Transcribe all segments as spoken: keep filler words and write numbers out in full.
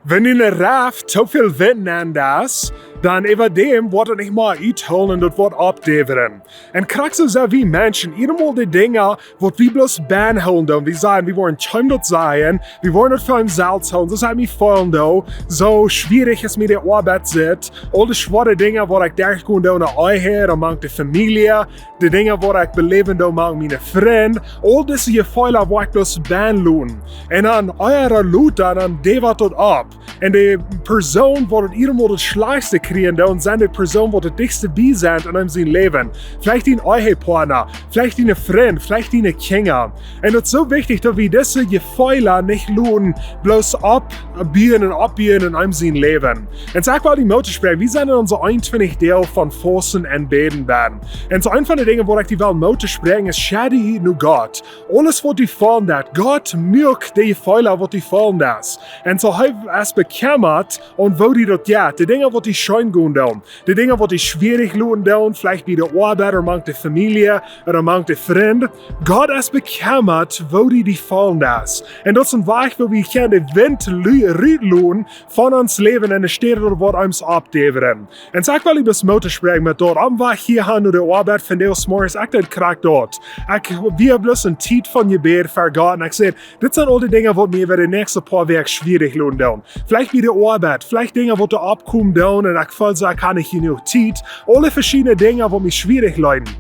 Wan du ne Raf too väl Wint nenn deist, dan äwa däm woat et nich mea uthoolen un daut woat oppdäwren. Un krakjt soo sent wie Menschen, eenmol de Dinja, waut wie bloos bie hoolen doonen. Wie sajen, wie woaren kjeenem daut sajen, wie woaren daut fa ons selfst hoolen, soo aus ekj mie feelen doo, soo schwierich aus mie de Oabeit sitt, aul de schwoare Dinja, waut ekj derchgonen doo enne Ehe, ooda mank de Famielje, de Dinja, waut ekj beläwen doo mank miene Frind, aul dise Jefeelen, waut ekj bloos bie loten. Un dan, ea daut lot, dan, dan däwt daut opp. Un de Persoon, waut daut eenmol daut schlajchtste kjrieen deit, dan sent de Persoon, waut daut dichtste bie sent aun am sien Läwen. Veleicht dien Ehepartner, veleicht diene Frind, veleicht diene Kjinja. Un daut es soo wichtich, daut wie dise Jefeelen nich loten bloos oppbuen un oppbuen aun am sien Läwen. Un soo ekj well die Moot toospräakjen, wie sent en onse eenuntwintich Doag von Fausten un Bäden bennen. Un soo eent von de Dinja, waut ekj die well Moot toospräakjen, es: Schedd die no Gott. Aules, waut du feelen deist, Gott moakt de Jefeelen, waut du feelen deist. Un soo hee es bekjemmat om woo die daut jeit. De Dinja, waut die scheen gonen doonen, de Dinja, waut die schwierich loten doonen, veleicht bie de Oabeit ooda mank de Famielje ooda mank de Frind. Gott es bekjemmat, woo du die feelen deist. Un daut es een Wajch, woo wie kjennen de Wint lu-, rut loten von ons Läwen un de Städ, waut ons oppdäwren. Un soo ekj well die bloos Moot toospräakjen met daut. Aum Wajch hia han no de Oabeit vondoag zemorjes, ekj deed krakjt daut. Ekj wia bloos en Tiet von Jebäd ver Gott un ekj säd: Dit sent aul de Dinja, waut mie äwa de näakjste poa Wäakj schwierich loten doonen. Veleicht bie de Oabeit, veleicht Dinja, waut doa oppkomen doonen un ekj feel soo, ekj hab nich jenuach Tiet. Aule veschiedne Dinja, waut mie schwierich lieden.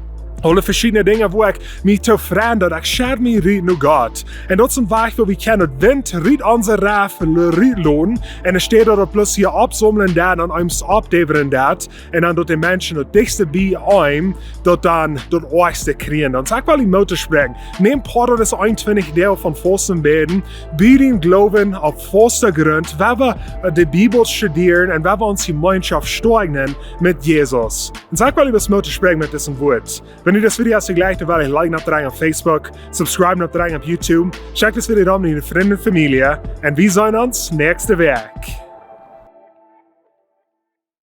Aule veschiedne Dinja, woo ekj mie too frei, daut ekj schedd mie rut no Gott. Un daut es een Wajch, woo wie kjennen de Wint rut onse Raf rut loten. Un de Städ, daut bloos hia oppsaumlen deit un ons oppdäwren deit. Un dan daut de Menschen daut dichtste bie am daut dan daut oajchste kjrieen. Un soo ekj well die Moot toospräakjen. Nemm poa aun dise eenuntwintich Doag von Fausten un Bäden. Bie dän Gloowen opp fausta Grunt, wan wie, ä, de Bibel studieren un wan wie onse Jemeenschoft stoakjen met Jesus. Un soo ekj well die bloos Moot toospräakjen met dise Wieed. Wan die dit Video jlikjst, dan well die like oppdrekjen opp Facebook, subscribe oppdrekjen opp YouTube. Schekj dit Video dan aun diene Frind un Famielje. Un wie seenen ons näakjste Wäakj.